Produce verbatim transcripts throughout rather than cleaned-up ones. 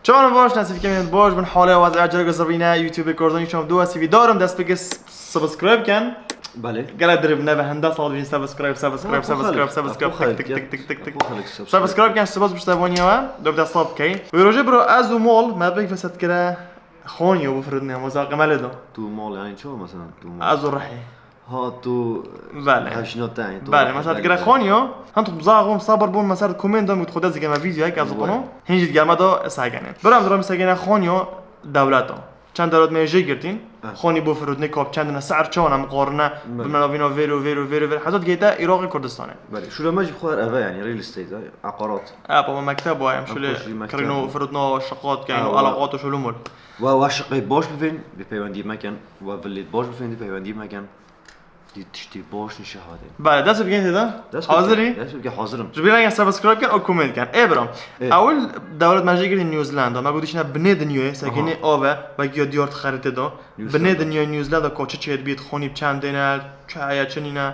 Tamam, baş, nasıl fikir baş, bin hale vaziyet acele gözlerine YouTube Kurdistan, inşallah dua sivi darım, dest peki s-, subscribe ken. Belê. Gele dirib neve hende sal bin subscribe, subscribe, Tamam, subscribe, bu subscribe, xalek, tık tık tık tık tık bu tık. xalek subscribe. Subscribe ken, subscribe işte abone ya, dört de sal key. Ve roje bro, ez u mol, me pek fesat kere. Xonyo bu fırın ne, moza qemele do. Tu mal yani çoğu mesela tu mal. Ez u rahi. Ha tu Belê. Hevşino tayın. Belê, mesela kere Xonyo, han tu mza xom sabır bun, mesela komendo mit xoda zikeme video ki ez Vay. kono. Hinci gelme do sagene. Bro, em dro mesela gene Xonyo devleto. Çend devlet me jê girtin. Evet. Xonî bu firudne kop çendine ser çona muqarine. Evet. Bilmem vino vero vero vero vero. Hezat geyte Iraqê Kurdistanê. Belê. Şura me jî xwar eve yani real estate, aqarat. E, baba mekteb wa em Em şule xwe jî mekteb. Kirino firudna şaqat kein Ha, û wa. alaqat û şulumul. Wa wa şiqey baş bivên, bi peywendî mekin, wa vilêt baş bivên, di peywendî mekin. Di tiştî baş nişe hadin. Belê, dest bi gên têda. Hazirî? Dest bi hazir im. Ji bîra subscribe ken û comment ken. Ê bro. Ê. Ewil dewlet me jê girî New Zealand. Me gotî çine binê dinyayê, sekinê ave, wekî ya diyar xerîtê do. New Binê Zealand. Dinyayê New Zealand ko çi çêdibît, xonî bi çend dêne, çi heye çi nîne.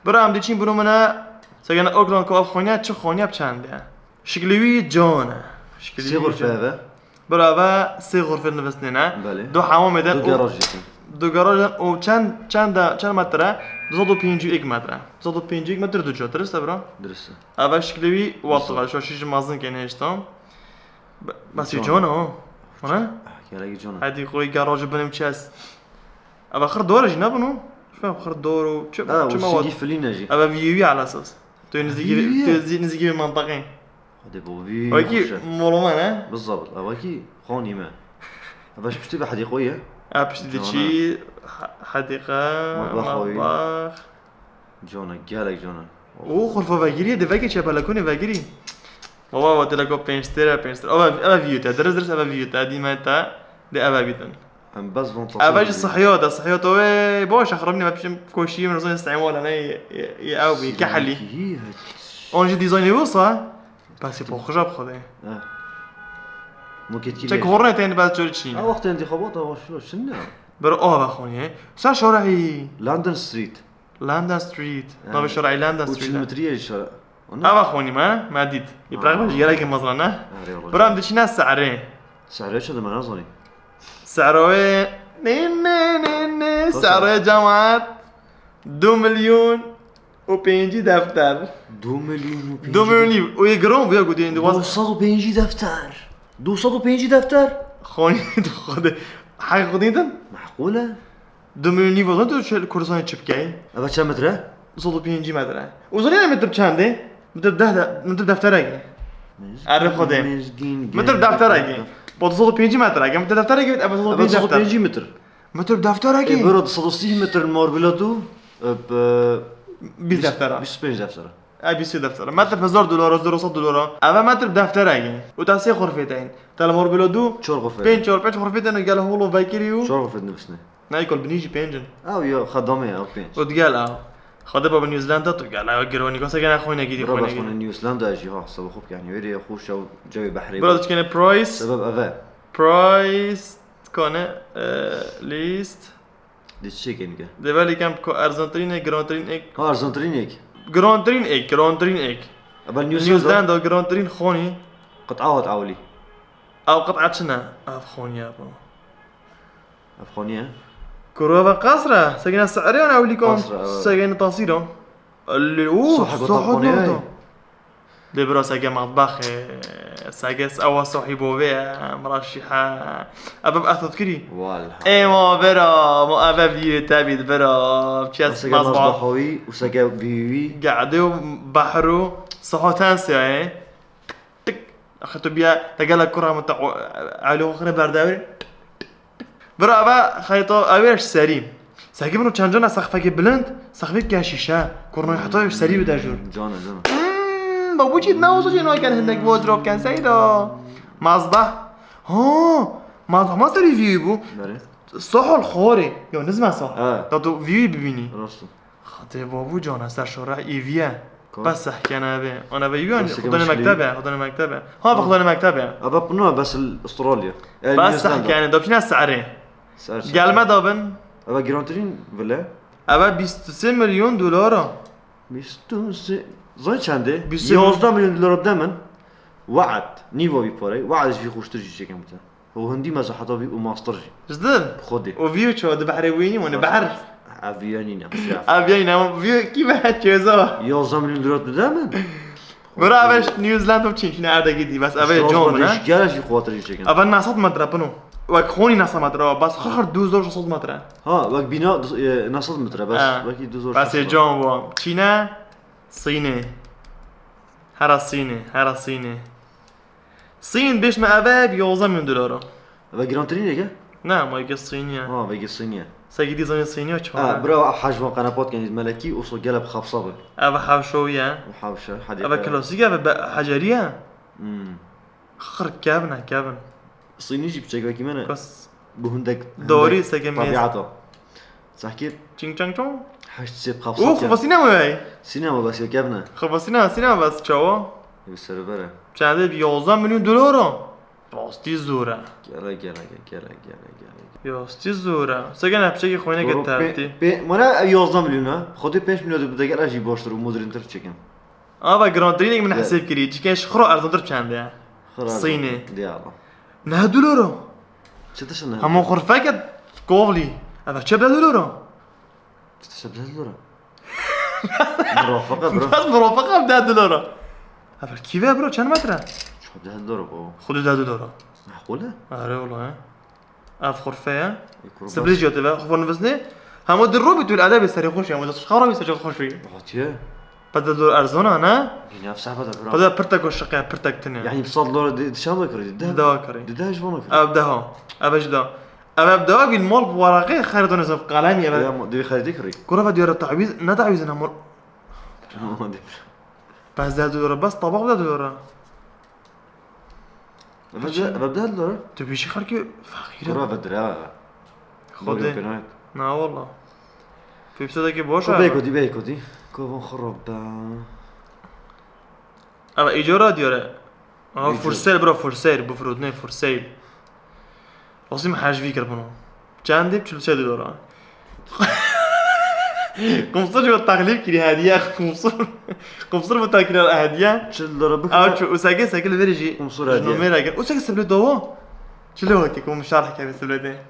Bira em diçîn bino mine, segene Auckland ko ev xoniye, çi xoniye bi çend e? Şiklî wî can e. Şiklî Sê wî xurfe can. eve. Bira eve sê xurfe nivistine ne. Belê. Du hamamê de Du û garaj dikin. Du garajan û çend, çend, çend metre? Du sed û pêncî û yek metre. Du sed û pêncî û yek metre du cot, dirist e bira? Dirist. Eve şiklî wî Dirist. watifa, şo şîş mezin kene hêşta. Be-, Bes Can. Can o. Ana? Gelekî can. Hadi koy garajı benim çes. Eve xir dor jî ne bunu? Şu xir dor û çi Ha, çi o mewad. Singî filî ne jî. Eve vî wî ala esas. Tu nizîkî Vî wî tu ye. Nizîkî vî mantaqê. Hadi bu vî. Wekî xweş e. moloma ne? Bizabt. Eve ki xonî me. Eve ji piştî ve hedî qoyê. Ha piştî Cana. diçî ha- hedîqe, Matbax xwe wî. matbax. Cana, gelek cana. O xurfa vegirî, de vekê çepelekonê vegirî. Baba, wa teleko pênc stêre, pênc stêre. Ava, ava viyute, dirist, dirist ava viyute. Dîme te, de ava bîtin. Em bes van Ava jî sihiyat e, sihiyat o, ê, baş e, xirab nîme, pişim koşiyê min, rozan îstîmal e, ne, yê, yê, yê ew bî, kehelî. On jî dîzaynê wisa, pesê po xija bi Xwedê. Muketki. Çek hornê tên bes çorî çîne. Ha, wextên dî xebat, ha, şuna çin ne? Bir ava xoniyê. Ser şorehî. London Street. London Street. Yani, Navê şorehî London Üç Street. Metreye şara. Ava xonî me, me dît. Îbrahîm jî gelekî mezin e. Erê, Bira em diçine Se'rê. Se'rê çi dime nazanî. Se'royê. Ne, ne, ne, ne. Se'royê cemaat. Du milyon û pêncî defter. Du milyon û pêncî. Du milyon nîv. O yê giron bu ya gotî indi waz. Du sed û pêncî defter. Du sed û pêncî defter. Xonî du xwedê. Heq xwedî din. Meqûl e. Du milyon nîv wazan tu şe-, Kurdistanê çi bikey? Eve çend metre? Du sed û pêncî metre. Uzanî ne metr çend e? Metr deh de, metr defterekê. Erê Xwedê. Mezgîn Metr gelek. defterekê. Bu du sed û pêncî metrekê. Metr defterekê, eve du sed û pêncî Eve du sed û defter. pêncî metr. Metr defterekê. E, bero du sed û sî metr mor bila tu. E, bi Bîst deftera. Bîst pênc deftera. E, bîst deftera. Metr hezar dolara, zero sed dolara. Eve metr defterekê. Û ta sê xurfê teyin. Te li mor bila du. Çor xurfê. Pênc, çor, pênc xurfê teyin, gel holo vekirî û. Çor xurfê nivîsne. Ne, kol binî jî pênc in. Ew ya xedamê ew pênc. Û digel ew. Xwedê baba New Zealand tu gel ew gironî. Kosa gene xwîne gîdî Bira xwîne bes xwîne gîdî. New Zealand jî ha, sebeb xwe yani wêrê xweş ew cewê behrê. Bira diçkene price. Sebeb eve. Price. Kone, e, list. Di çiçekên ke. Develî kem ko erzantirîn ek, girantirîn ek. Ha, erzantirîn ek. Girantirîn ek, girantirîn ek. Ebe New New Zealand. Zealand o girantirîn xonî. Qit'a hat awlî. Ew qit'a çi ne? Ev xonî ya bu. Ev xonî ye. Kuro ve qasra. Segine se'rê an ewlî kon. Qasra, evet. Segine tasîro. Elli. Oo, Sahib sahib tapxanê oldu. ye. De bira sege matbaxê. Sege ewa sahîbo vê. Miraşîhe. Ev ev ehtod kirî. Wala. Ê ma bira, ma ev ev yê tebîd bira. Çes Sege matbax. Mazbaxawî û sege vîwî. Gade û behro. Sahaten seyayê. Tik. Axir tu biya te gelek kura min te o-, elê xwe xine berdewrê. Bira eve xeyto ew ê ji serî. Sehkî min û çend cana sexfekê bilind, sexfê ke şîşe. Kurnayê heta ji serî bide jûr. Cana, cana. Hmm, babuçî ne olsa cê naken hindek voz roken seyda. Mazbah. Ha, mazbah ma serî vî bû. Berê. Sohol xorê. Yo, nizme soh. Ha. Da tu vî bibînî. Rast. Xatê babu cana ser şora îviye. Ko? Bes sehkene be. Ana be yuan Bes xudane sehkene mektebe, xudane mektebe. Ha, xudane mektebe. Ava punu bes Australya. Bes sehkene, da çine sare. Gelme da bin. Ava girantirîn vile. Ava bîst û sê milyon dolara. Bîst û sê. Zay çende? Bîst û sê Yazdeh milyon dolara bide min. We'd, nîva vî parey, we'd ji vî xweştir jî çêkin bite. Û hindî mezaheta vî û mastir jî. Ji dil? Xwedê. Û vî çawa di behrê wî nî, û ni behr. Ev vî nîne. Ev yayîn ama vî kî be çêza. Yazde milyon dolar dide min? Bira ev eş New Zealand û Çîn, Çîn erdekî dî, bes ev ê John bûne. Gel jî xwatir jî çêkin. Ev ne sed metre pino. Wek xonî ne sed metre, bas xir xir du zor şeş sed metre. Ha, wek bîna du- e, ne sed metre, bes Ha. wekî du zor Bes ê John bû. Çîne, Sînê. Hera Sînê, hera Sînê. Sîn bêş me ev e bi yazde milyon dolar. Ve girantirîn yeke? Ne, ama yeke Sînî ye. Ha, ve Sînî ye. Seki dî zanî Sînî ye çawa? Ha, bira haj van qenepot kenî melekî û so geleb xapsa bi. Ev hewşo ye. Û hewşe, hadi. Ev klasîk ev be heceriye. Hmm. Xir kevne, kevin. Sînî jî piçek vekî me ne. Bes. Bu hindek Dorî hindek seke mêz. Tabiata. Sahkî Çing çang çong. Heşt sê Û xapsa. xwe sîne mi wey? Sînema bes ya kevne. Xwe sîne, sîne bes çawa? Bi seribere. Çendê bi yazde milyon dolar o. Rastî zor e. Gele gele gele gele gele. Rastî zor e. Seke ne piçekî xwêne ke tertî. Mana ev yazde milyon ha. Xwedê pênc milyon de bide gel jî baştir û moderntir çekin. Ava girantirînek min hesab kirî. Çike ji xiro erzantir çend e? Sînê. Diya Allah. Ne dolar o. Çi tişt ne? Hema xurfeke kovlî. Eva çe bide dolar o. Çi tişt bide dolar o? Murafaka bro. Bas murafaka bide dolar o. Eva kî ve bro, çend metre? Çi bide dolar o baba? Xwedê de dolar o. Maqul e? Are wala he. Ev xurfe ye. Kurban. Sibrî jî te ve xurfe nivistine. Hema di robî tu li edebê serê xweş ye, hema di xara wî serê xweş wî. Hatiye. Pede dor erzona ne? Yine ev sehbet e bro. Pede pirtek o şiqe, pirtek tine. Yani bi sed dolar di şan da kırdı. Daha kırı. Di daha jvana kırdı. Ev daha. Ev ji da. Ev ev daha vîl mal bu waraqe xeridon ez ev kalemi ev. Ya di xeridi kırı. Kura ve diyara tawiz, ne tawiz ne mal. Bas de dora, bas tabak de dora. Ve de ve de dolar. Tu bişi xerki fakir. Kura ve dira. Xwedê. Na wala. Pêpsedekî boş e. Bey kotî, bey kotî. Kovon xirab be. Ev îcara diyare. Aha, for sale bro, for sale. Bifrût ne, for sale. Osim hejvî kir bino. Çendê? Çil sê dolara. Qumsur ji taklif kiri hediye. Qumsur. Qumsur bu takrir hediye. Çil dolara bikir. Aw çu usage sekil veri jî. Qumsur hediye. Numara gel. Usage seblet dowo. Çil hoti kum şarh kemi seblete.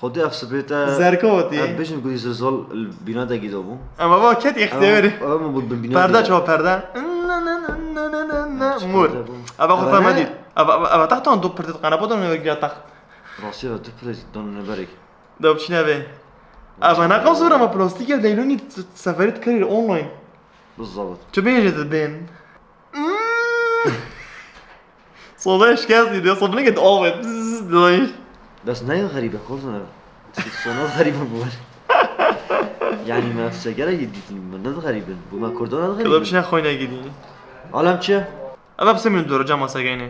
Xwedî ev sibrê te. Zerkotî. Ev bêjin ku zilzal li bîna te gîdo bû. Ama baba ket ixtiyarî. Ev min bû bin bîna. Perde ço perde. Mur. Ava xwe fehme dît. Ava ava ava taxtan du pirtê qenepa don ne giriya taxt. Rastî ve du pirtê don ne berek. Da biçîne vê. Ava ne qamsor ama plastîk ya leylonî seferî dikerî online. Bizavet. Tu bêjê dibên. Soda şikestî diye, soda neket avet. Bzzz diye. Bes ne xerîbe, kortana. Sona xerîbe bu. Yani me efse gerek dîtin, me ne xerîbe. Bu me kordana xerîbe. Kıda bir şey koyuna gideyim. Alem çi? Eve pse min dora cama segeyne.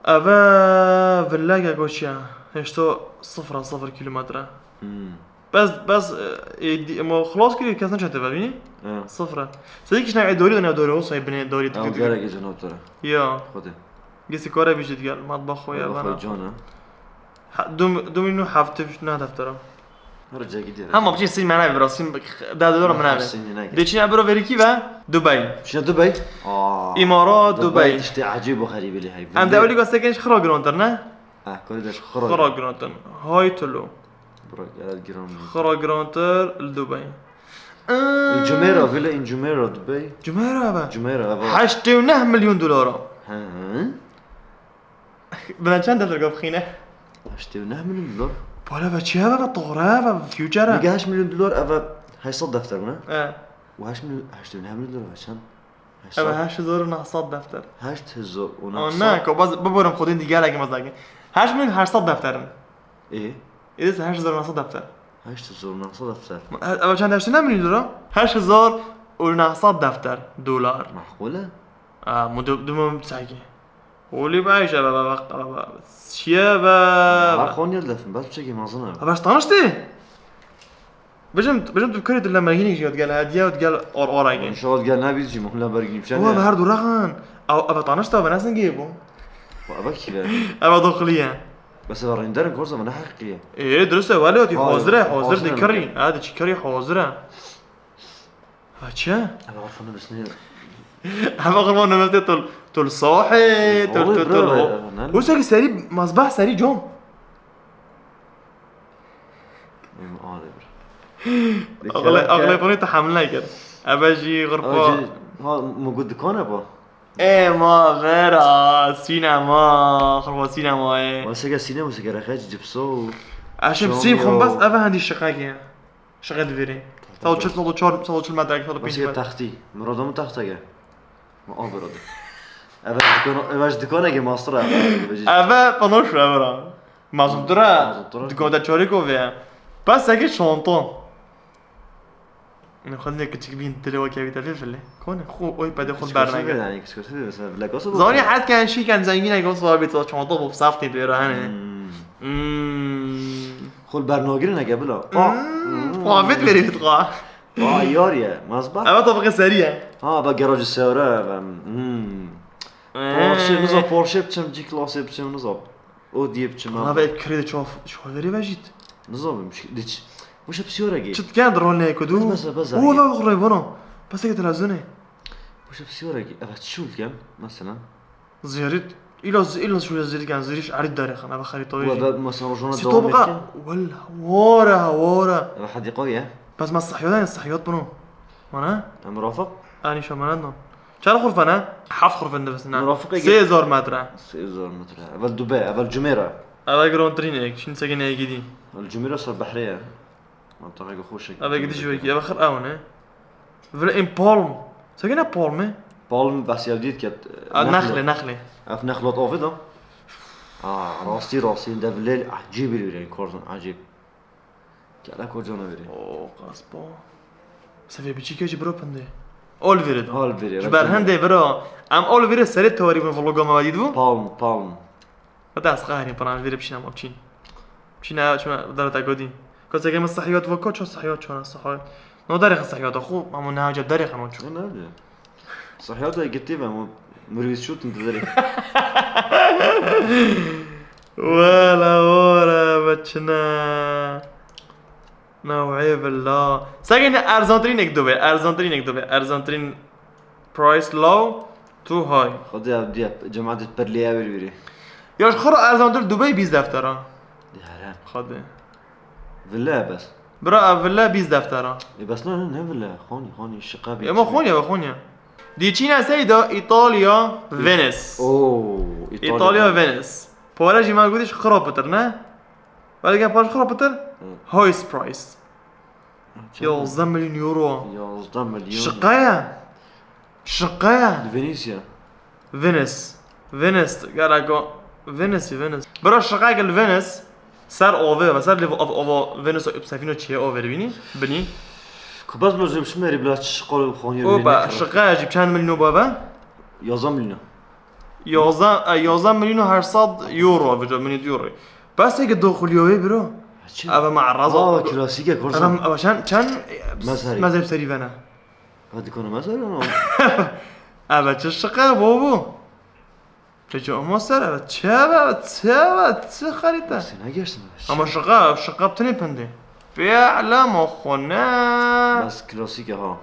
Eve village goçya. Heşto sıfıra sıfır kilometre. Hmm. Bes bes e, e, di- ma xlas kiriye kes neçete ve bînî? He. Sıfıra. Sedi kişi ne dori ne dori olsa binê dori. Ew gerek ecin hotara. Ya. Xwedê. Gesi kore bişit gel. Matbax xo ya bana. Xwe cana. Ha, dum dum inu hafte ne deftera. Her cagi diye. Hema bir şey sil mena bir sim da da mena. De çine bro veriki ve Dubai. Çine Dubai. Aa. İmara Dubai. İşte acayip bu garibi li hay. Em de öyle gösterken hiç xira granter ne? Ah, kore de xira. Xira granter. Hay tulu. Bırak ya giran. Xira granter li Dubai. Jumeirah, villa in Jumeirah, Dubai. Jumeirah be. Jumeirah, evet. Heştê û neh milyon dolara. Hı hı. Buna çend defter gaf xîne? Heştê û neh milyon dolar. Para ve çiye ve tore ve future. Nige heşt milyon dolar eve heşt sed defter buna. He. Û heşt milyon, heştê û neh milyon dolar ve çend? Heşt sed. Eve heşt hezar û neh sed defter. Heşt hezar û neh sed. Ana, ko baz biborim xwedin digelek mezaki. Heşt milyon heşt sed defterin. Ê? Êdî heşt hezar û neh sed defter. Heşt hezar û neh sed defter. Eve çend heştê neh milyon dolar? Heşt hezar û neh sed defter dolar. Maqul e? Aa, mudu dumu saki. Olî be, îşe be, be, be, be, be. Şiye be. Ha, Konya lefin, bes çekî mazin e. Ha, bes tanıştı. Bijim, bijim tu kuri tu lemergînî jî gel hediye û gel or orage. İnşallah gel ne biz jî muhla bergînî bişen. Oha, be her du raxan. Ev, ev tanıştı, ev nesin gê bu? Ev kî be? Ev doxliye. Bes ev rînderin korsa ne heqiye. Ee, dirust e, wele oti hazire, hazir de kiri. Ha, de çi kiri hazire. Ha, çi? Ev arfana bisne. Hema xurma nemeste tol, tol sahê, tol, Oğlum, tol, tol, bro, o. Ne? Oysa ki serî, mazbah serî com. Em, ale bir. Aqlê, aqlê xwe nê tehamil nekir. Eve jî xurpa. Acı, ha, mu got dikane ba. Ê ma vera, sînema, xurpa sînemayê. Weseke sînema, weseke reqeç, cipso. Eşim sîm xum bas, eve hendî şiqek e. Şiqe divêrê. Sal çil, sal çar, sal çil metrek, sal pênc metrek. Weseke textî. Murada min texteke. Ma a burada. Eve ji dikana, eve ji dikaneke mastir e. Eve panoş e vera. Mazin dura. Mazin dura. Dikon de çorîko vê. Peseke çanton. Ne xwe ne küçük bin dilê weke vî tevê vile. Kone xwe oy pede xwe bernage. Yani kişkirtî de mesela vile kosu. Zanî hetken şîken zengîne kosu abi to çanta bu saftî dêra hene. Hmm. Xul bernagirine ke bila. Hmm. Xwe vit verî vit xwe. Aa, yar ye, mazbah. Eve tabaqê serî ye. Ha, ba garajı seyare ben. Hmm. Ee. Porsche, niza Porsche biçim, G-Class biçim, niza. O diye biçim. Ha, ve kredi çof, çof veri vejit. Niza bim, diç. Bu şey psiyore ki. Çıt gel rol ne kudu. Bas, bas, bas. O, ve xurey vano. Bas ki televizyonu. Bu şey psiyore ki. Evet, şu ülkem, mesela. Ziyaret. İla, ila şu ziyaret kan, ziriş arid dare xana, ve xarita. Ve, ve, mesela, rojona devam etken. Sitoba, wala, wara, wara. Ve hadîqa ye. Bas ma sahiyat, sahiyat bunu. Mana? Em murafık? Ani şo mana non. Çar xurfana? Heft xurfan de besna. Murafık. Sê hezar metre. Sê hezar metre. Evel Dubai, evel Cumera. Evel Grand Trine, şimdi seke ne gidi. Evel Cumera sar behre ya. Mantaqeke xweş e. Eve gidiş wekî, eve xir ew ne. Vile in palm. Seke ne palm e? Palm behsê ev dît ket, e, a, nexle, nexle. Ev nexlat avê da. Aa, rastî, rastî, de vile ecîb bir wîrên, korzon ecîb. Kele kocana verê. O, qaspa. Sevê biçîke jî biro pindê. Ol verê da. Ol verê, ji ber hindê biro. Em ol verê serê teorî bûn vloga me vedî dibû. Palm, palm. Heta ez qehrîm, piran ji vê re biçîna ma biçîn. Biçîna çima dereta godî. Keseke min sehiyat vako, ço sehiyat, ço ne sehiyat. No derê xwe sehiyata xwe, ama ne acaba derê xwe no ço. Ne, ne. Sehiyata gitti ve ama mirwîz şut in derê. Wala, wala, beçina. Newê villa. Seke ne erzantirînek dibê, erzantirînek dibê, erzantirîn price low, too high. Xwedê ev diye cemaetê pirlê ew ê wîrê. Ya ji xwe re erzantir Dubey bîst deftera. Diyare. Xwedê. Villa bes. Bira ev villa bîst deftera. E bes ne, ne, ne villa. Xonî, xonî, şiqa bî. Ema xonî, ema xonî. Dîçîna seyda Îtalya, Venice. Oo, Îtalya. Îtalya, Venice. Pare jî me gotî ji xwe re pitir, ne? Belê gel paş xwe pitir. Hı. Highest price. Çend? Yazdeh milyon euro. Yazdeh milyon. Şiqe ye. Şiqe ye. Li Venîsya. Venice. Venice. Gerek o. Venice, Venice. Bira şiqe li Venice. Ser ove, ve ser li ov, ova Venice, sefîno çiye ove bînî. Binî. Ku bes bilo jim şimerî bila şiqal xonî. Opa, şiqe ye jî çend milyon bave? Yazdeh milyon. Yazdeh, e, yazdeh milyon û heşt sed euro, vêca milyon euro. Peseke doxuliyo wê biro. Çi? Eve me'raza. Aa, klasîk e, korsan. Eve, eve çend, çend mezhebî serî vene? Ha, dikano mezhebî ama. Eve çi şiqe bo bu? Peki ama ser eve çi eve, çi eve, çi xerîte? Sen ne geçtin? Ama şiqe, şiqe tenê pindê. Fi'le ma xwe ne. Bes klasîk e ha.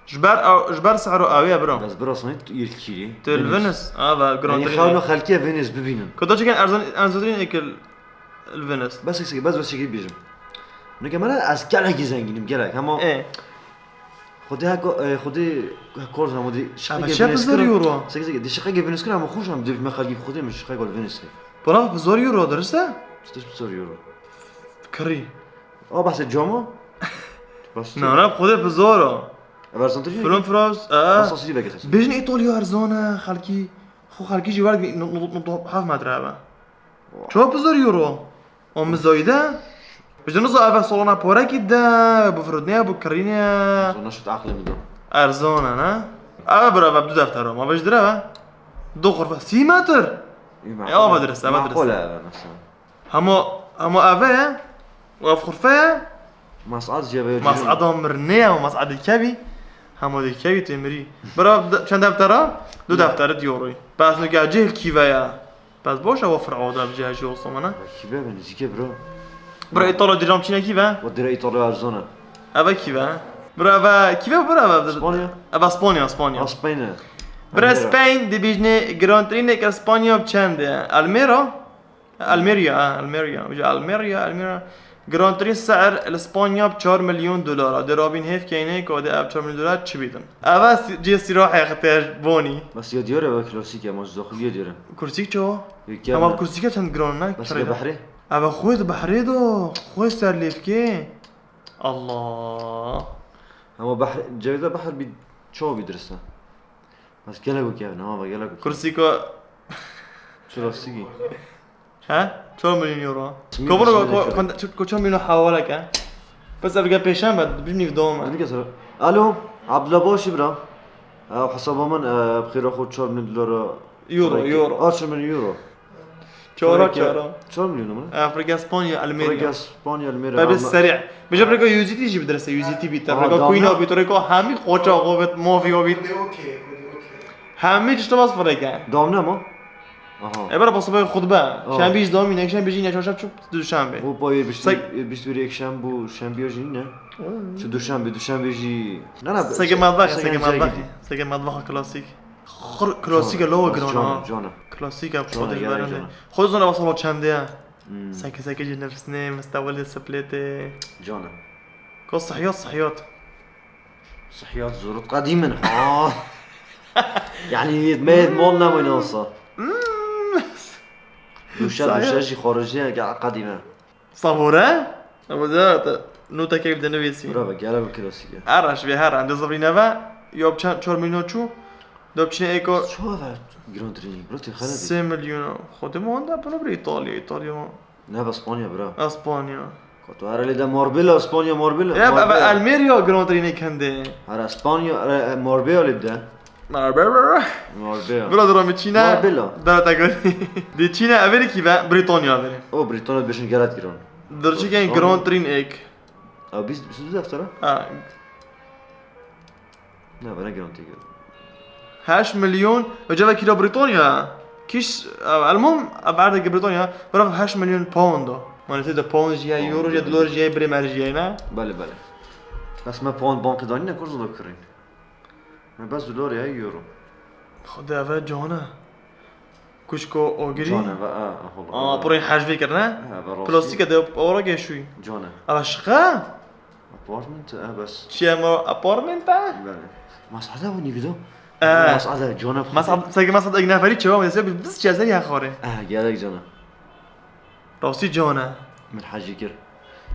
Ji ber ew, ji ber sehro ew ye, bira. Bes bira sanî tu yekî. Tu li Venice. Venice. Ava, Grand Trine. Yanî xewna xelkê Venice bibînin. Ku tu çikin erzan, erzan Trine ekil li Venice. Bes eksik, bes bes çekî bêjim. Nike mene ez gelekî zengînim, gelek. Hema. E. Xwedê heko, e, xwedê hekor zam, xwedê şiqekê Venice kir. Ama çe bi zor euro? Sek, sek, di şiqekê Venice kir, ama xweş em dibî me xelkî xwedê min şiqek wal Venice kir. Bira bi zor euro dirist e? Çi bi zor euro? Kirî. A behsê cama? Bas. Na, na, xwedê bi zor o. Ev erzantir jî. Film Frost, e. Esasî veke ses. Bêjin Îtalya erzan e, xelkî, xwe xelkî jî wer nod nod heft metre eve. Wa. Çawa bi zor euro? O min zayde? Bêjin niza eve salona porekî de, bu firudneye, bu kirîne. Zona şut aqlê min do. Erzan e, ne? Eve bira ve du defter o, ma vej dire ve. Du xurfe, sî metr. Ya, eve dirist, eve dirist. Maqul e eve mesela. Hema, hema eve ye. Û ev xurfe ye. Mas'ad jî ve. Mas'ada mirnê ye, Mas'ad dikevî. Hema dikevî tê mirî. Bira de, çend deftera? Du deftere diyoroy. Bes nuke cihil kîve ye. Bes boş e, we fir'a da bi cihê jî olsa mana. Kîve be, nizîke bira. Bira Îtalya dirham çîne kîve? We dira Îtalya erzan e. Eve kîve? Bira eve kîve, bira eve. Spanya. Eve Spanya, Spanya. Ha, Spanya. Bira Spain dibîjne girantirînek Espanya bi çend e? Almera? Almeria, ha, Almeria. Ji Almeria, Almeria. Girantirîn se'ir li Spanya bi çar milyon dolar a. Dê rabîn hêv keyne ku dê ev çar milyon dolar çi bîtin? Eva si-, cê sîrahê xite bonî. Bes ya diyar e, ev klasîk e, ma ji zaxuliye diyar e. Kursîk çawa? Yekî Ama ne. Kursîka çend giran ne? Bes Kirayda. Ya behrê? Eva xwe di behrê de, xwe ser lêvkê. Allah. Ama behr, cevda behr bir çoğu bir dirist. Bes gelek wekî ev ne, ha, gelek wekî. Kursîka Klasîkî. He? Çar milyon euro. Singil Komur singil ko-, euro. Ko-, ko-, çar milyon hawale ke. Bes ev ge pêşen be, dibî nîv dom e. Dibî ke sor. Alo, Abdullah baş î bira. Ew hesaba min, e, bi xêra xwe çar milyon dolar. Euro, Peki, euro. Çar milyon euro. Çara, Peki, çara. Çar milyon mu? E, Afrika, Spanya, Almanya. Afrika, Spanya, Almanya. Be, be, Alma- serî. Bêje rêka U S D T jî bidirse, U S D T bît. Aha, Rêka damla. Coin bît, rêka hemî qoça xwe bît, mafî xwe bît. Hadi okey, hadi okey. Hemî tişt bas fireke. Damla mı? Aha. E, bera basabay xutbe. Aha. Şenbî ji damî, yekşenbî jî ne, çarşembe çû duşembe. Bu payê biştî, Sek- biştî wî yekşem bu şenbî jî ne? Hmm. Şu duşembe, duşembe jî. Ne, ne, Seke se-, madbah, seke seke cihê madbah. Gidî. Seke madbah klasîk. Xır klasîk Cana, lo bas giran cana, ha. Cana. Klasîk ev Cana, xwedê gel, berende. Cana. Xwedê zana basaba çende ye. Hmm. Seke seke jî nefsine, mistewelê siplêtê. Cana. Ko sihiyat, sihiyat. Sihiyat zûrût qedîm in, ha. Yani, me yê mol nemayn olsa. Hmm. Duşe, Sihiyat. Duşe jî xoricî ye, ge-, qedîm e. Sabore? Ama da, da, nota keyf de nivêsî. Bravo, gele bu klasik e. Her reş ve her, em de zivrî neve, yo çend, çar milyon çû, do çine eko. Çava giran training, bro, te xelet. Sê milyon. Xwedê mi onda, bro, bir İtalya, İtalya mı? Ne, be Spanya, bra. Espanya. Ka tu here lê de Marbella, Spanya Marbella. Ya, be, be, Marbella. Almeria Grand Prix ne kende. Here Spanya, e, e, Marbella lê de. Marbella. Marbella. Bira dira mi Çîne. Marbella. Da ta gori. Di Çîne everi ki ve Britanya everi. O Britanya beşin gerat giron. Dirçiken Britanya. Grand Prix ek. A biz, biz deftera? Ha. Ne, bana garanti gel. Heşt milyon, öceve kilo Britanya. Kiş, elmum, erdeke Britanya, bırak heşt milyon pound o. Manete de pound jiye, euro jiye, dolar jiye, bremer jiye, ne? Bale, bale. Bes me pound banka danî ne, kurz da kirin. Me bes dolar ya, euro. Xwedê eve cana. Kuşko ogirî. Cana ve, a, a, hol, Aa, hol. Purê hejvê kirine. Ha, ve rastî. Plastîke de ora geşûyî. Cana. Eve şiqe? Apartment, e, bes. Çi ye ma apartment e? Bele. Masada bu nîvido? E. Masada, cana. Masad, seke masad ek neferi çewa mesela biz çezer ya xore. E, gerek cana. Rastî cana. Min hejî kir.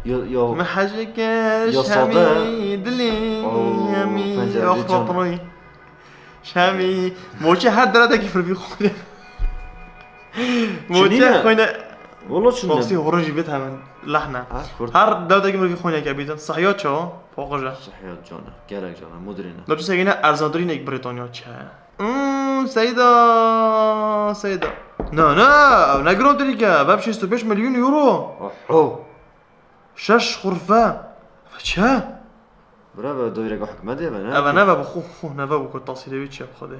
Yo, yo. Min hejî kir, Ya sade. Şemî, dilî, Oo, Şemî, pencereli yox can. Toprî. Şemî, moçê her deretekî firvî xwîne. Moçê Çinî ne? Xwîne. Wala çinî ne? Rastî horin jî bit hemen, lehne. Ha, kurt. Her deretekî firvî xwîne ke bîtin. Sahya ço, poqije. Sahya cana, gerek cana, mudrine. Da çi segine erzandrînek Britanya çe. Hmm, Seyda, Seyda. Na, na, ev ne girantirî ke, ev şêst û pênc milyon euro. Oho. Şeş xurfe. Ev çi? Bira, ev daîreka hikûmetê ve ne? Ev ne ve bi xwe, xwe ne ve bi ku tasîrê wî çi ye bi Xwedê.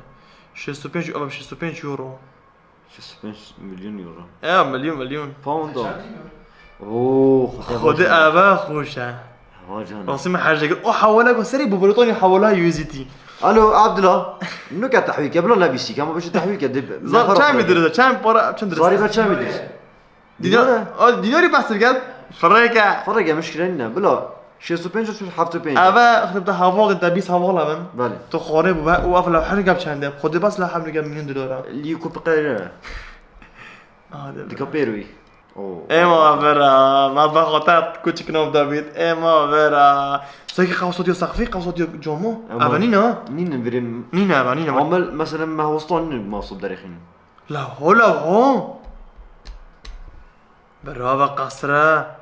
Şêst û pênc, ev şêst û pênc euro. Şêst û pênc milyon euro. Ya, milyon, milyon. Pound o. Oo, Xwedê Xwedê ev xweş e. Hewa can. Rastî min hejê kir. O hewale ku serê bi Britanya hewala U S D T. Alo, Abdullah. Nuke tehwîl ke, bila nebîsî ke, ama beşe tehwîl ke, dê Zar, nefera çend xwe. Dirist, çend para, çend dirist? Zarî ver çend dirist? Dînar, Dînar e? O dînarî behs dikin. Fireke. Fireke, mişkile nîne. Bila şêst û pênc û heft û pênc. Eve xirib te heval de bîst heval evin. Belê. Tu xorê bû ve û ev lewhe gap çende. Xwedê bas lewhe gap milyon dolara. Lî ku piqere. Hadi. Dika pêrûyî. Oo. Ema vera, ma ba xota kuçik nov David. Ema vera. Seki qawsa diyo saqfî, qawsa diyo camo. Ema. Eve nîne. Nîne birim. Nîne eve, nîne. Amel, mesela, me hostan nîne masub derexîn. La ho, la ho. Berava qasra.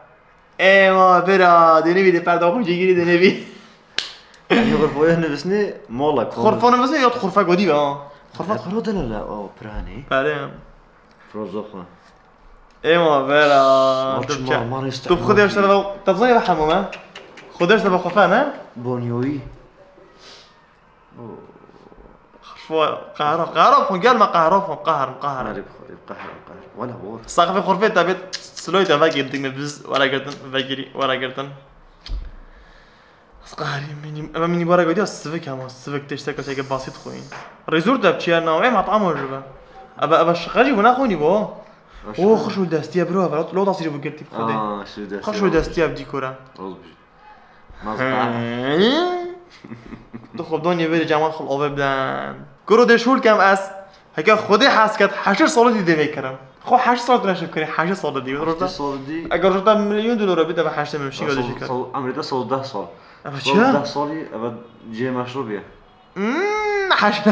Ema bira, dênevî de perda xwe cigirî dênevî. Yanî xurfoya nivîsnê mala kom. Xurfa nivîsnê ya xurfa godî be ha. Xurfa. Xurfa dela la o piranî. Pere. Prozofa. Ema bira. Maç ma, ma rêz. Tu xwe de işte, te zanî ve hemû me. Xwe de işte ve xurfa ne? Bonyoyî. Xurfa, qehra, qehra xwe gel me qehra xwe, qehr, qehr. Erê bi Xwedê, qehr, qehr. Wala bor. Saqfê xurfê te bêt, sloy te vegirtin, me biz were girtin, vegirî, were girtin. Qehrî mînî-, eve mînîbara gotiya sivik hema, sivik tişteke teke basît xwîn. Resort de çiye navê mat'ama ji be. Eve, eve şiqe jî wina xwînî bo. O xweş û destiye bro, eve lo tasîrî bû girtî xwedê. Aa, şu destiye. Xweş û destiye bi dîkora. Roz bijî. Mazda. Tu xwe donî vêrî cemal xwe ave bidan. Kuro dê şûl kem ez. Heke xwedê hez ket, heşt salî dî devê kirim. Xwe heşt salî tu neşif kirî, heşt salî dî. Heşt salî dî. Eger rojda milyon dolara bît, eve heşt milyon şî gade şikar. Emrê te sal deh sal. Eve çi? Sal deh salî, eve cihê meşrûbî ye. Hmm, heşt.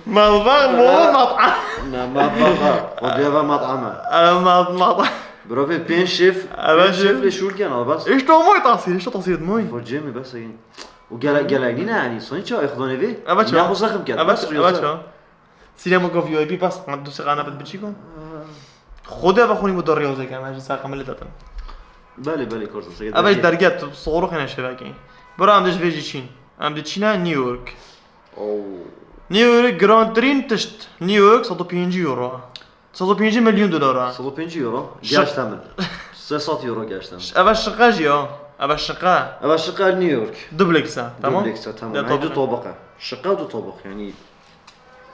Malbağ mı o mat'am? Ne, matbağ. O diye ve mat'am e. Eve mat-, mat-. Bro, ve pênc şef, evet, pênc şef lê şûl ken al bas. İşte o moy tasir, işte tasir moy. Focê mi bas egin. O gele-, gelek nîne yani, sonuç o, exdone ve. Evet, ne xo saxim ken. Evet, evet. Sinema go V I P bas, du sê qana bit biçîko. Xwedê ve xwînî bo dor riyozê kem, ez ji ser qemelê datim. Belê, belê, korza, sege. Eve ji derget, soroxê neşevekî. Bira em dê ji vê jî çîn. Em dê çîne New York. Oo. New York girantirîn tişt. New York sed û pêncî euro. Sed û pêncî milyon dolara. Sed û pêncî euro. Şi- Gerçekten mi? Sê sed euro gerçekten. Eve şiqe jî ya. Eve şiqe. Eve şiqe New York. Dublex e, tamam? Dublex e, tamam. Ya, yani du tabaka. Şiqe du tabak yani.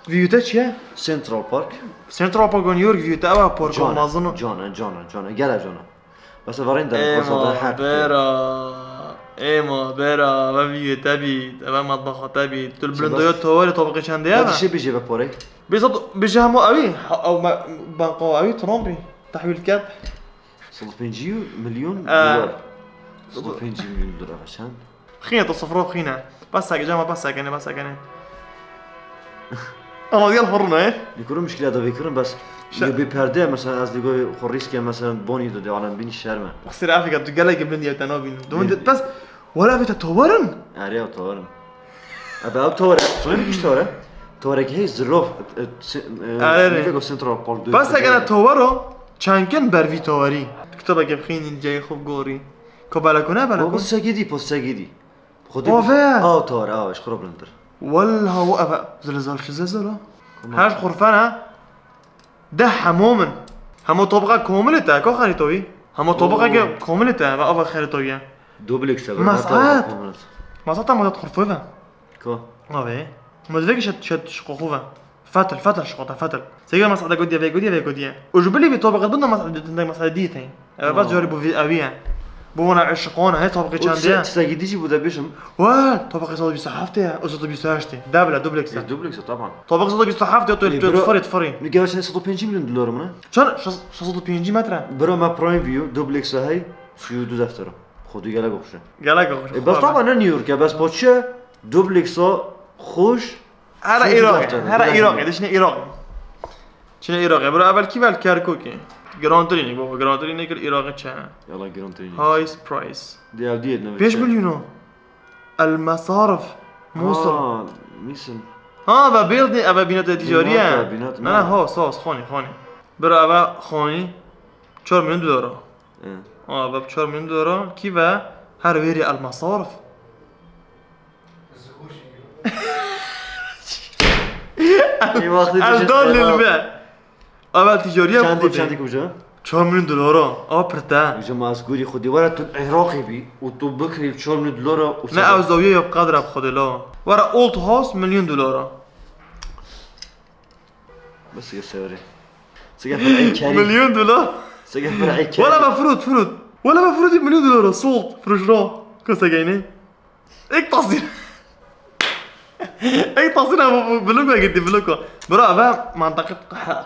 Viyute çi ye? Central Park. Central Park New York viyute, eve parka mezin. Cana, cana, cana. Gele cana. Bes eve rên de. Ema bera. Ema bera. Ve viyute bît. Eve matbaxa te bît. Tu li bilindoya towerê tabaqê çendê ye? Bes şey bêje ve parey. Bêsa bêje hemo ewî. Ew banka ewî Trumpî. Tehwîl ket. Sed û pêncî milyon dolar. Sed û pêncî milyon dolar çend? Xîne, tu sifra xîne. Bes seke, cema bes sekene, bes sekene. Ama gel hurun e. Dikurum müşkila da vekirin bes. Şe- Yo bir perde mesela az digo xo riske mesela boni do de alem bini şerme. Xsir Afrika, tu gelek bilin diye te nabînin. Dumin bes, wala vete tovarın. Arya tovarın. Abi abi tavare, sonra bir iş tavare. Tavare ki hey zırov, e, e, se- e, Arere. Nefego Central Park. Bes seke tavaro, çankin bervî tavarî. Kitaba ke bixînin cayê xo gorî. Ko belekû ne belekû? Post çekî dî, post çekî dî. Xwedî. Ave. Aw tor, aw, ji xwe bilindir. Walla wo eve zilzal şi zilzala. Her xurfana de hemo min. Hemo tobaqa komile te, ko xerî tovî? Hemo tobaqa ke komile te, ve ava xerî tovî ye. Dublek se. Masat. Masat ta masat xurfo ve. Ko. Ave. Mudvek şet şet şi qoxu ve. Fetil, fetil şiqota, fetil. Sege masada godiye ve godiye ve godiye. Û ji bilî vî tobaqê din de masada din de masada dî tey. Eve bas cari bu vi eviye. Bu ona eşiqona, he tobaqê çandiye. Tişta gidî jî bu de bişim. Wa, tobaqê sed bîst heft ya, o sed bîst heşt. Devle, dublekse. E, dublekse, tamam. Tobaqê sed bîst heft ya, tu tu fari, tu fari. Ne gel sen sed û pêncî milyon dolar mı? Çan, şeş sed û pêncî metre. Bro, me Prime View, dublekse hey, şu du deftero. Xwedî gelek xweş e. Gelek xweş. E, bas tamam ne New York ya, bas poçe, dublekse, xweş. Hera Iraqê, hera Iraqê, dişine Iraqê. Çine Iraqê, bira evel kî vel Kerkûkê. Gran Turinî, baba, Gran Turinî kir Iraqê çe. Yala Gran Turinî. Highest price. Diye diye ne. Pênc milyon o. El Masarif. Mosul. Ha, Mosul. Ha, ve building, eve binata ticariye. Binata, binata. Na, na, ha, sas, xoni, xoni. Bira eve xoni çar milyon dolar. E. Ha, ve çar milyon dolar. Kî ve her veri El Masarif. Ê wextê El dijî dar Iraq. Lil be. Ava ticariye çendî, xwedê. Çendî kuca? Çar milyon dolara. Ava pirte. Kuca ma ez gorî xwedê. Were tu Iraqê bî û tu bikirî çar milyon dolara û ne ew zawiye ya qedra bi xwedê la. Were old house milyon dolara. Bes ya sewre. Sege fer'ê kerî. Milyon dolar. Sege fer'ê kerî. Wala be firot, firot. Wala be firot milyon dolara sold. Firot şura. Kasa gayne. Ek tasîr. Ek tasîr ama bu bloka gitti, bloka. Bro, eve mantıklı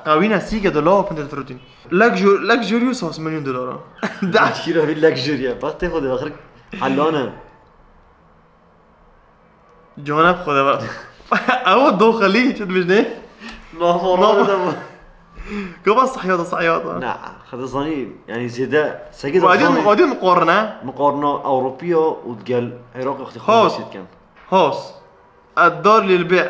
qawine sîge de la pinde frutin. Luxury, luxury sas milyon dolara. Da. Kira bir luxury ya. Bak te xwedê baxir. Halane. Cihana xwedê bak. Ew doxelî çi dibijne? Nafora da bu. Gava sahiyata, sahiyata. Na, xwedê zanî, yani zêde sege. Wadî, wadî muqarne. Muqarna Ewropiya û gel Iraq ixtî xwedê. House. Ad-dar lil-bî'.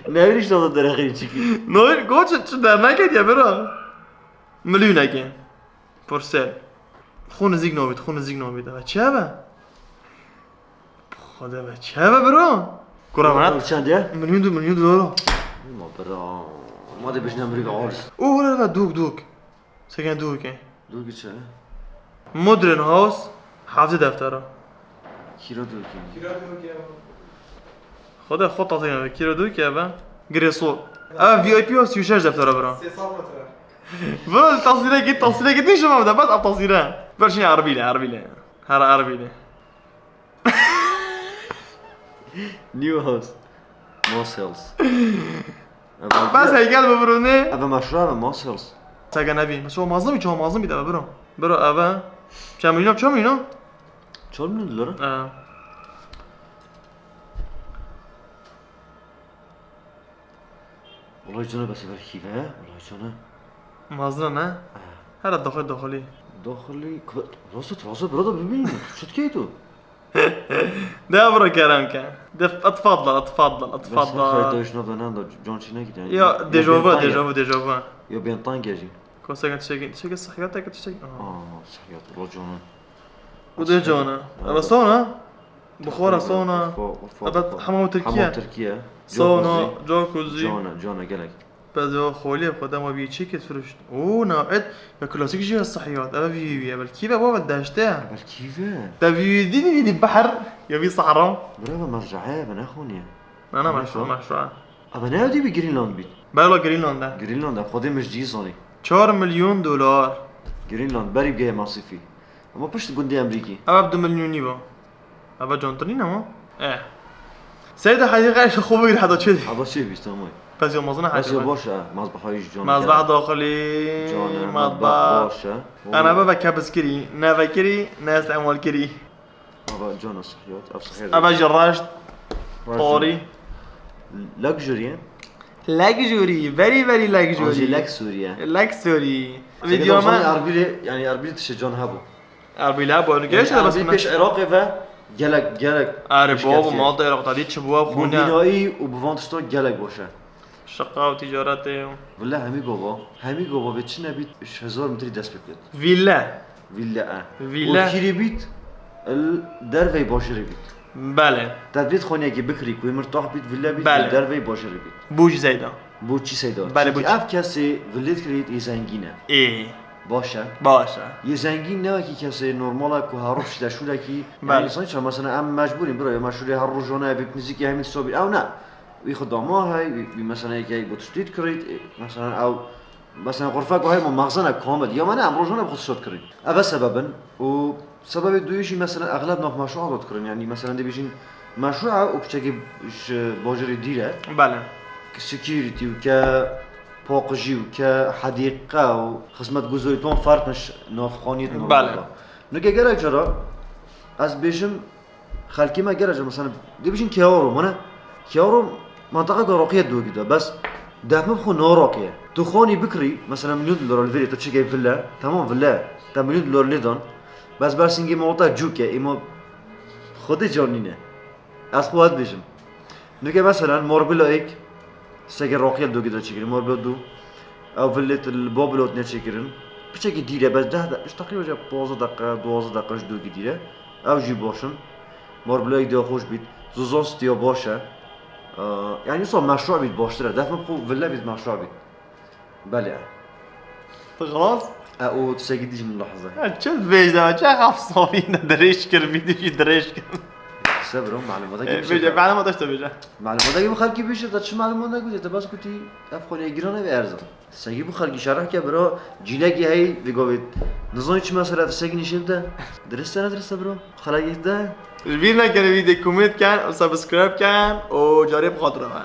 Navîn işte da derexî çiki. Navîn koç çi derneke diye bira. Milyoneke. For sale. Xwe nizîk navît, xwe nizîk navît. Eve çi eve? Xwedê ve çi eve bira? Kura bana. Çend ye? Milyon du, milyon dolar. Ma bira. Ma de bijne mirî ve alis. O wala ve dûk dûk. Seken dû ke. Dû ki çi? Modern House, hevdeh deftera. Kîra dû ki? Xwedê xwe tazî nebe. Kîra dû ki eve? Girê sor. Eve V I P ya sî û şeş deftera bira. Sê sed metre. Bira tasîre git, tasîre git, nîşe me bide, bes ev tasîre. Ber şîne erbîle, erbîle. Her erbîle. New house. Mosels. Bes heykel bibirûnê. Eve meşhur eve Mosels. Sege nebî. Mesela mazlum bî, çawa mazlum bî eve biro. Biro eve. Çend milyon, çend milyon? Çar milyon dolar. Ee. Wallahî cana bes ber kîve, wallahî cana. Mazlum ne? Ee. Hera daxil daxilî. Daxilî, kıvı-, rasa, rasa bira da bibîn. Çi dikey tu? De bira kerem ke. De, اتفضل، اتفضل، اتفضل. Bes, hayır, da şuna da nanda, can çi nekit yani. Ya, déjà vu, déjà vu, déjà vu. Ya ben tan gejî. Kosek tiştekî, tiştekî sihiyat, tiştekî. Aa, sihiyat, wallahî cana. Bu de cana. Eve sona? Buxara sona. Urfa, Urfa, Eve Urfa. Hema Tirkiye. Hema Tirkiye. Sona, jacuzzi. Jacuzzi. Cana, cana gelek. Pezê xoliyê xwe dema vî çêkê firuşt. Oo, na et ya klasîk jî ya sihiyat. Eve vî vî, eve kîve, eve deşte. Eve kîve. Te vî vî dî, vî dî behr ya vî sahra. Bira, eve mezrae, eve nexoniye. Na, na, meşru, meşru. Eve ne evdî bi Greenland bît? Bela Greenland e. Greenland e, Xwedê min ji dî zanî. Çar milyon dolar. Greenland, berî bigeye masîfî. Ama pişt gundê Emrîkî. Ev du milyonî ba. Eve cantirîn ama. Eh. Seyda hediqe xwe bigir heda çê. Heda çê bîst ama. Pes ya mazina hediqe. Pes ya baş e. Mazbaha jî can. Mazbaha daxilî. Can e, mazbaha baş e. Ana bebe kebizkirî, nevekirî, ne istemal kirî. Ava cana sihiyat, ev sihiyat. Eve jî reşt. Reşt. Tarî. Luxury. Luxury, very, very luxury. An jî luxury ye. Luxury. Seke Vîdeo me. Erbîlê, yani Erbîlê tiştê can hebû. Erbîlê hebû, yani geç de bes Erbîl pêş Iraqê ve gelek, gelek. Are babo, mal da Iraq tadî çi bû, xûne. Bînayî û bi van tiştan gelek baş e. Şiqa û tîcaretê. Villa hemî gava, hemî gava vê çi nebît, ji hezar metrî dest pê bikit. Villa. Villa e. Villa. Û kîrî bît, li dervey bajêrê bît. Belê. Te divêt xaniyekê bikirî, ku ê mir tax bît, villa bît, belê, li dervey bajêrê bît. Bo çi seyda? Bo çi seyda? Belê, bo çi? Çünkü ev kesê villê dikirît, ê zengîn e. Ê. Baş e. Baş e. Yê zengîn ne wekî kesê normal e, ku her roj şîte şûlekî, belê, yani însan çawa, mesela em mecbûrîn, bira, ya me şûlê her rojane, ev nizîkî hemî tişta bî. Ew ne. Wî xwe dama hey, wî, wî mesela yekê bo tiştî dikirît, e, mesela ew, mesela xurfek wahey ma mexzenek kamil. Ya me ne, em rojane bi xwe tişta dikirîn. Ev e sebeb in. Û sebebê duyê jî mesela exleb nav meşrûa da dikirin. Yani mesela dibêjin meşrû e û piçekî ji bajêrê dîr e. Belê. Ke security û ke paqijî û ke hedîqe û xizmetguzarî, tam ferq in ji navxaniyê normal de. Belê. Nuke gelek cara ez bêjim, xelkê me gelek cara, mesela, dibêjin Kewaro, mane Kewaro mantaqeka raqî ye dogî de, bes def min bi xwe naraqiye. Tu xanî bikirî, mesela milyon dolar li vêrê tu çêkey villa, temam villa, te milyon dolar lê dan, bes ber singê malta cûk e, ê ma Xwedê can nîne. Ez xwe dibêjim. Nuke mesela Marbella yek, seke raqî ye dogî de çêkirin, Marbella du, ew villê li Babilo tine çêkirin. Piçekî dîr e, bes deh de, ji teqrîben ji pazdeh deqe, duwazdeh deqe ji dogî dîr e. Ew jî baş in. Marbella yek diya xweş bît. Zuzan stiya baş e. Ee, yani wisa meşrû bît baştir e. Def min xwe villa bît meşrû bît. Belê. Tu xilas? E, û tiştekî dî jî min lahize. Ya, çi dibêjde, çi xef safî de dirêj kir, vîdyo jî dirêj kir. Qise biro, malûmata E, bêje, bêje, malûmata işte bêje. Malûmata bi xelkî bêje, te çi malûmata gotê, te bas gotî, ev xwelê giran ev erz e. Sengî bi xelkî şerh ke biro, cîlekî hey, vê gavê. Nizanî çi mesela, te sengî nîşe bide. Dirist e, ne dirist e biro? Xelkî de. Ji bîr nekin vîdyo, komênt ken û subscribe ken û carê bi xatir me.